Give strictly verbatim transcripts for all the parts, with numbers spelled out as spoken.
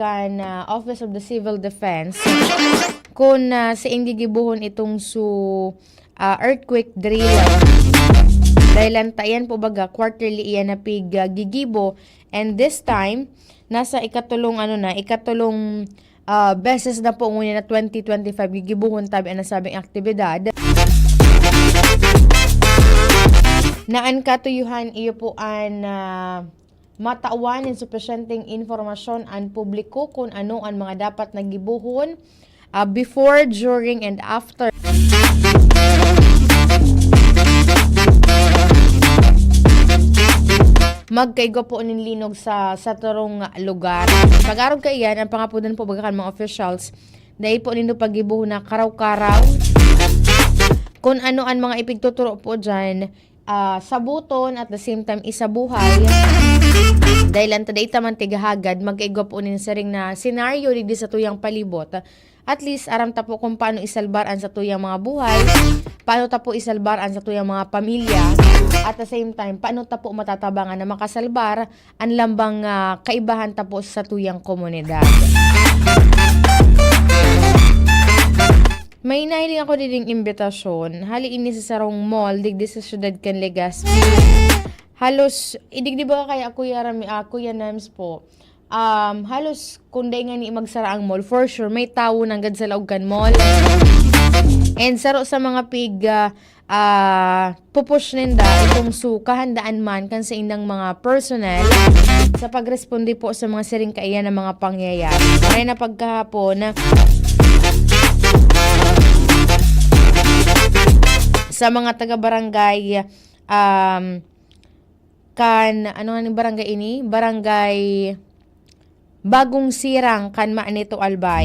kan, ah, Office of the Civil Defense kun, ah, sain gigibohon itong su, ah, earthquake drill. Dahil ang ta-, yan po baga, quarterly iyan na pig, ah, gigibo. And this time, nasa ikatulong, ano na, ikatulong, ah, beses na po ngunyan na twenty twenty-five gigibohon tabi ang nasabing aktibidad. Na an katuyuhan, iyo po an, ah, matawan nin supisyenteng impormasyon an publiko kun ano an mga dapat na gibohon, ah, before, during, and after. Magkaigwa po nin linog sa, sa turong lugar. Pag-arog kaiyan, ang pangapodan po baga kan mga officials, dai po nindo paggibohon na karaw-karaw. Kun ano an mga ipigtuturo po dyan, ah, saboton, at the same time, isabuhay. Dahil ang ta dai ta man tigahagad, magkaigwa po nin siring na senaryo digdi sa tuyang palibot. At least, aram ta po kung paano isalbar an satuyang mga buhay, paano ta po isalbar an satuyang mga pamilya, at the same time, paano ta po matatabangan na makasalbar an lambang, ah, kaibahan ta po sa tuyang komunidad. May nahiling ako diding imbitasyon. Hali ini sa sarong mall, digdi sa siyudad kan Legazpi. Halos, idigdi ba kaya, Kuya Rami-, ah, Kuya Nems po? Um, halos, kung dai ngani magsara ang mall, for sure, may tawo nanggad sa laog kan mall. And saro sa mga pig, ah, ah, pupush ninda itong su kahandaan man kan saindang mga personnel sa pagresponde po sa mga siring kaiyan na mga pangyayari. Maray na pagkahapon, sa mga taga-barangay, um, kan, ano nga ning barangay ini? Barangay Bagong Sirang kan Manito, Albay.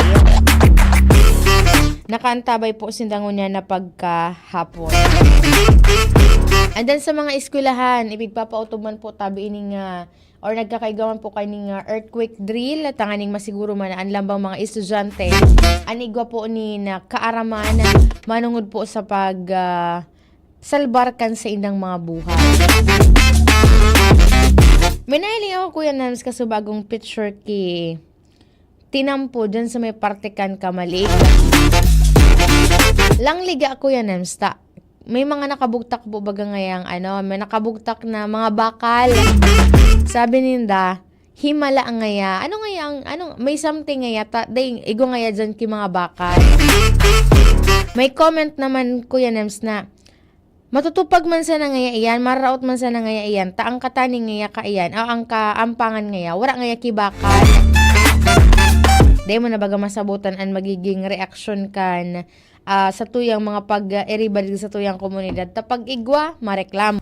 Nakaantabay po sinda ngunyan na pagkahapon. And then sa mga eskwelahan, ipigpapautob man po tabi ini nga or nagkakaigwa man po kani nga earthquake drill, tanganing masiguro man na an lambang mga estudyante, an igwa po ni na kaaraman, manungod po sa pag, ah, salbar kan saindang mga buhay. May nahiling ako, Kuya Nams, kasubagong picture ki tinampo dyan sa may parte kan Kamalig. Langlig ako yan, Ems, ta. May mga nakabugtak po baga ngayang, ano, may nakabugtak na mga bakal. Sabi ninda, himala ngaya. Ano ngaya ang, ano, may something ngaya, ta, day, igwa ngaya dyan ki mga bakal. May comment naman, Kuya Nems, na matutupag man sana ngaya iyan, mararaot man sana ngaya iyan, ta ang kataning ngaya kaiyan, o ang kaampangan ngaya, wara ngaya ki bakal. Dai mo na baga masabotan an magiging reaksyon kan, ah, satuyang mga pag-iriba digdi satuyang komunidad. Ta pag igwa, mareklamo.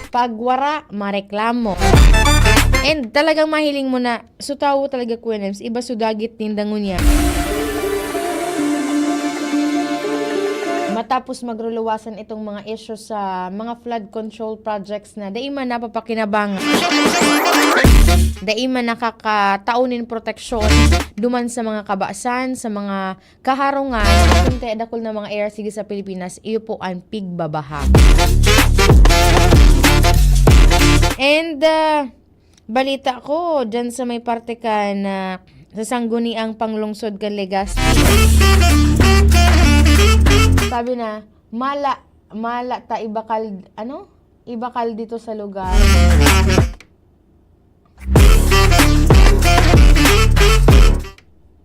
Pag wara, mareklamo. And talagang mahiling mo na, su tawo talaga, Kuya Nems, iba su dagit ninda ngunyan. Matapos magruluwasan itong mga isyu sa mga flood control projects na dai man napapakinabang, dai man nakakatao nin proteksyon duman sa mga kabasan, sa mga kaharungan, kundi dakul na mga area sige sa Pilipinas, iyo po ang pigbabaha. And, ah, balita ko, dyan sa may parte kan, ah, sa Sangguniang Panglungsod kan Legazpi. Sabi na, mala, mala ta ibakal, ano? Ibakal dito sa lugar.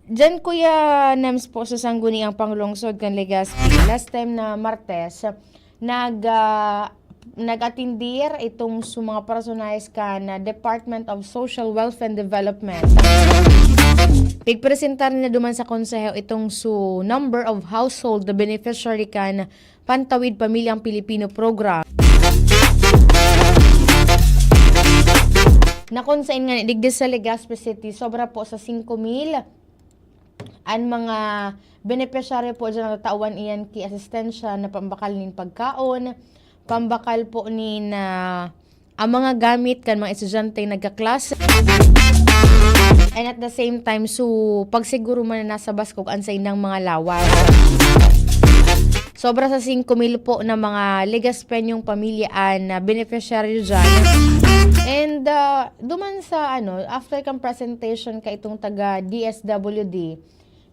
Diyan, Kuya Nems, po sa Sangguniang Panglungsod kan Legazpi, last time na Martes, nag, ah, nag-atindir itong su mga personahes kan, ah, Department of Social Welfare and Development. Pigpresentar nila duman sa konseho itong su number of household beneficiary kan Pantawid Pamilyang Pilipino Program, na kun sain ngani digdi sa Legazpi City, sobra po sa singko mil an mga benepisyaryo po diyan natatawan iyan ki asistensya na pambakal nin pagkaon, pambakal po nin, ah, ang mga gamit kan mga estudyante nagkaklase. And at the same time, su pagsiguro man na nasa baskog an saindang mga lawas. Sobra sa singko mil po na mga Legaspeñong pamilya an, ah, benepisyaryo diyan. And, ah, duman sa ano, after kang presentation ka itong taga D S W D,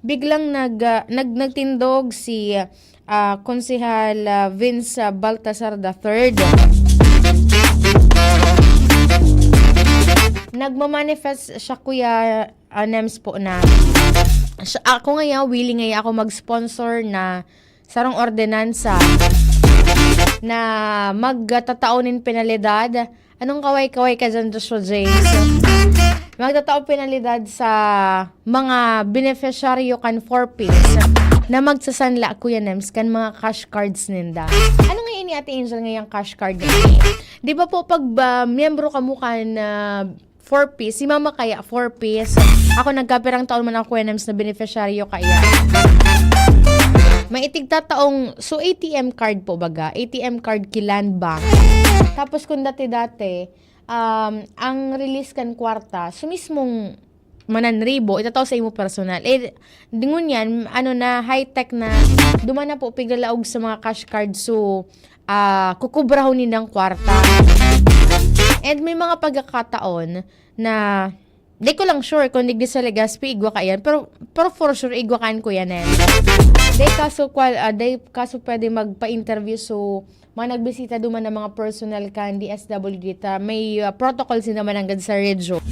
biglang nag-, ah, nag-, nagtindog si, ah, Konsehal, ah, Vince, ah, Baltasar the third. Nagmamanifest siya, Kuya, ah, Nems po na siya, ako ngaya, willing ngaya ako mag-sponsor na sarong ordinansa na magtatao nin penalidad. Anong kaway-kaway ka dyan, Joshua James? Magtatao penalidad sa mga beneficiaryo kan four Ps na magsasanla, Kuya Nems, kan mga cash cards ninda. Ano nga ini, Ate Angel, ngayang cash card na ini? Di ba po, pag, ah, miyembro ka mo kan, ah, four Ps, si mama kaya four Ps. Ako, nagkapirang taon man ako, Kuya Nems, na beneficiaryo kaya. May itigtataong, so, A T M card po baga, A T M card ki Land Bank. Tapos kung dati-dati, um, ang release kan kwarta, so mismong mananribo, itatao sa imo personal. Eh, di ngunyan, ano na, high-tech na, duman na po, piglalaog sa mga cash card, so, ah, kukubrahon nindang kwarta. And may mga pagkakataon na, di ko lang sure kung digdi sa Legazpi, igwa kaiyan, pero, pero for sure, igwa kan, Kuya Nel. Di kaso, kwal-, ah, di kaso pwede magpa-interview, so, mga nagbisita duman ng mga personnel kan D S W D ta, may, ah, protocol sinda mananggad sa radyo.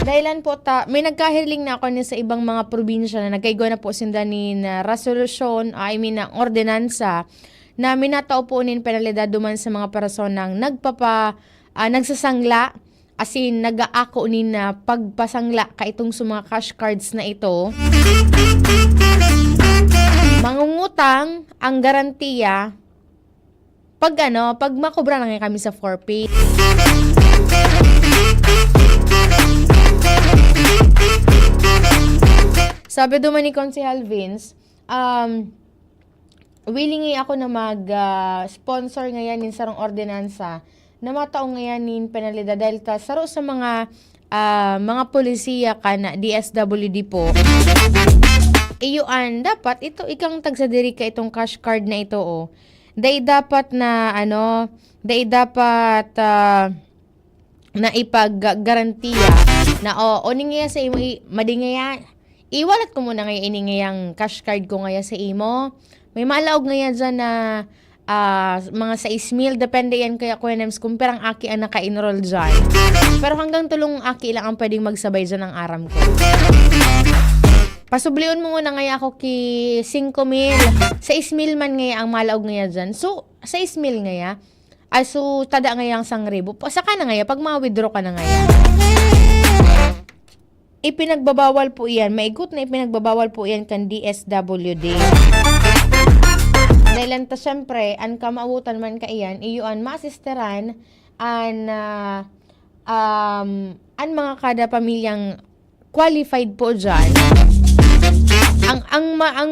Dahilan po ta, may nagkahiling na ako ni sa ibang mga probinsya na nagkaigwa na po sinda nin, ah, resolusyon, ah, I mean, ang ordinansa na minatao po nin penalidad duman sa mga personang nagpapa-, ah, nagsasangla asin nag-aako nin, ah, pagpasangla kaitong sa mga cash cards na ito. Mangungutang ang garantiya pag ano, pag makobra na nga kami sa four P. Sabi duman ni Konsehal Vince, um, willing nga ako na mag, ah, sponsor ngayan nin sarong ordinansa na matao ngayan nin penalidad dahil ta saro sa mga, ah, mga polisiya kan D S W D po. Iyo an dapat ito, ikang tagsadiri ka itong cash card na ito, oh. Dai dapat na, ano, dai dapat, ah, na ipaggarantiya na, "O, o, ini ngaya sa imo, i-, madi ngaya, iwalat ko muna ngaya ini ngayang cash card ko ngaya sa imo. May malaog ngaya diyan na, ah, mga sais mil," depende yan kaya, Kuya Nems, kung pirang aki ang naka-enroll diyan. Pero hanggang tulong aki lang ang pwedeng magsabay diyan, ang aram ko. Pasublion mo muna ngaya ako ki singko mil. Sais mil man ngaya ang malaog ngaya diyan. So, sais mil ngaya. Ay, so, tada ngayang sangribo. Pa-, saka na ngaya, pag ma-withdraw ka na ngaya. Ipinagbabawal po iyan. Maigot na ipinagbabawal po iyan kan D S W D. Dahil anta, syempre, an kamawotan man kaiyan, iyo an maasisteran, an, ah, um, an mga kada pamilyang qualified po diyan. Ang, ang ma-, ang,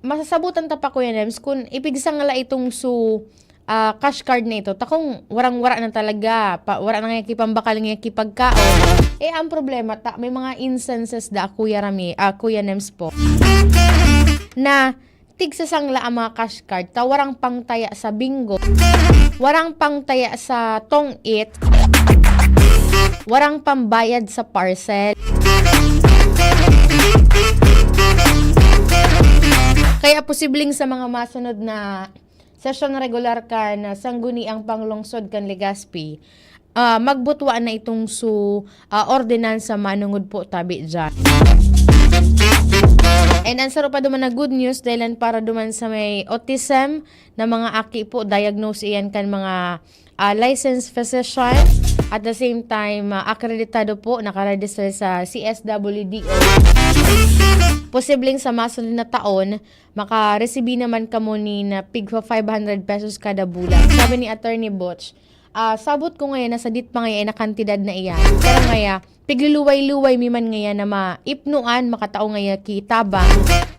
masasabutan ta pa, Kuya Nems, kun ipigsangla itong su, ah, cash card na ito, takong warang-wara na talaga, pa, wara na nga kipambakal nga kipagkaon. Eh, ang problema, ta, may mga instances da, Kuya Rami, ah, Kuya Nems po, na tigsasangla ang mga cash card, ta warang pangtaya sa bingo, warang pangtaya sa tong-it, warang pambayad sa parcel. Kaya posibleng sa mga masunod na sesyon regular kan Sangguniang Panglungsod kan Legazpi, ah, magbutwa na itong su, ah, ordinansa manungod po tabi diyan. And ang saro pa duman na good news, dahil para duman sa may autism na mga aki po, diagnose iyan kan mga, ah, licensed physician. At the same time, ah, akreditado po, nakaregister sa C S W D O. Posibleng sa masunod na taon, makaresibi naman kamo ni na pigpa five hundred pesos kada bulan. Sabi ni Attorney Butch, ah, sabot ko ngayon na sadit pa ngayon na kantidad na iyan. Pero ngaya, pigluluway-luway mi man ngayon na maipnuan, makatao ngaya ki tabang.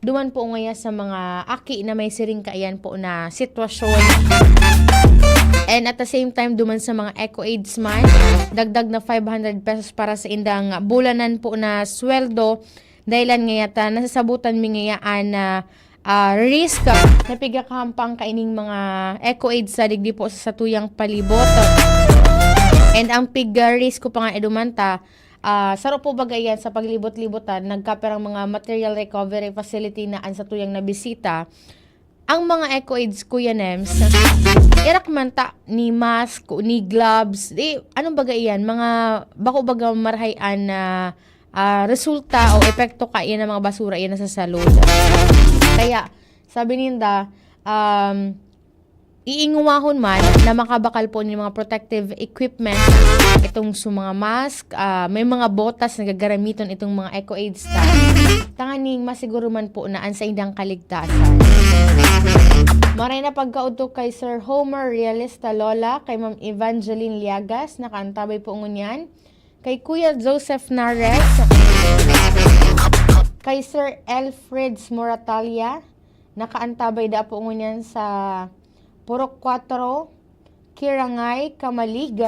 Duman po ngaya sa mga aki na may siring kaiyan po na sitwasyon. And at the same time, duman sa mga eco aids man, dagdag na five hundred pesos para sa indang bulanan po na sweldo. Dahilan ngaya ta, nasasabutan mi ngayaan na, ah, risk na pigkakahampang kaining mga eco aids sa digdi po sa satuyang palibot. And ang pig-risk ko pa nga idumanta, ah, saro po baga iyan sa paglibot-libotan, nagkapirang mga material recovery facility na an satuyang nabisita. Ang mga eco aids, Kuya Nems, irak man ta ni mask, ni gloves, di, anong baga iyan? Mga bako baga marahay-an na, ah, resulta o epekto kaiyan ng mga basura iyan na sa salud. Kaya, sabi ninda, um, iingwahon man na makabakal po nin mga protective equipment, itong sa mga mask, ah, may mga botas na gagaramiton itong mga eco aids ta. Tanganing masiguro man po na ang saindang kaligtasan. Maray na pagkaudto kay Sir Homer Realista Lola, kay Ma'am Evangeline Liagas, nakaantabay po ngunyan. Kay Kuya Joseph Nares, kay Sir Elfred Moratalia, nakaantabay da po ngunyan sa Purok kwatro, Kirangay, Camalig.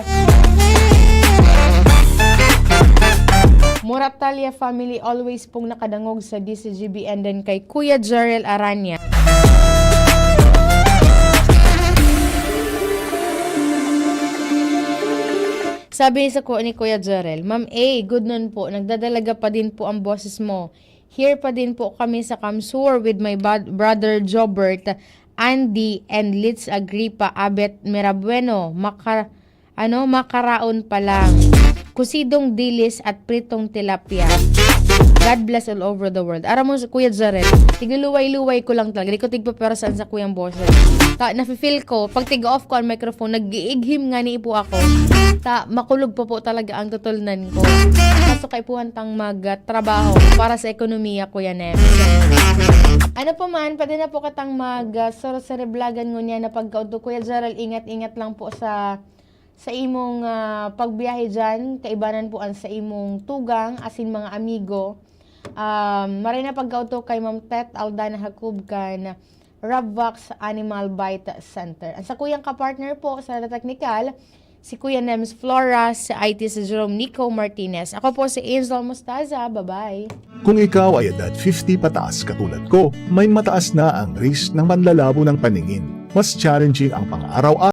Moratalia family always pong nakadangog sa D C G B, and then kay Kuya Jarel Aranya. Sabi sa ko ni Kuya Jarel, "Ma'am A, good noon po. Nagdadalaga pa din po ang boses mo. Here pa din po kami sa Kamsur with my bad- brother Jobert, Andy, and Litz Agripa, Abet Mirabueno. Maka- ano, makaraon pa lang. Kusidong dilis at pritong tilapia. God bless all over the world." Aram mo, Kuya Jarel, tigluluway-luway ko lang talaga. Di ko tigpapersaan sa kuyang boses. Ta, nafe-feel ko, pag tig-off ko ang microphone, nag-iighim nga ni po ako. Ta, makulog pa po talaga ang tutulnan ko. Kaso kaipuhan tang magtrabaho para sa ekonomiya, Kuya Nems. Ano pa man, pwede na po katang mag, ah, sorosereblagan ngunyan na pagkaudto. Kuya Jarel, ingat-ingat lang po sa, sa imong, ah, pagbiyahe dyan. Kaibanan po ang sa imong tugang, asin mga amigo. Um, maray na pagkaudto kay Ma'am Tet Aldana Jacob kan Rabvax Animal Bite Center. Ang sakuyang kapartner po sa teknikal, si Kuya Nems Flores, sa I T si Jerome Nico Martinez. Ako po si Angel Mostaza. Bye-bye. Kung ikaw ay edad fifty pataas katulad ko, may mataas na ang risk ng panlalabo ng paningin. Mas challenging ang pang-araw-araw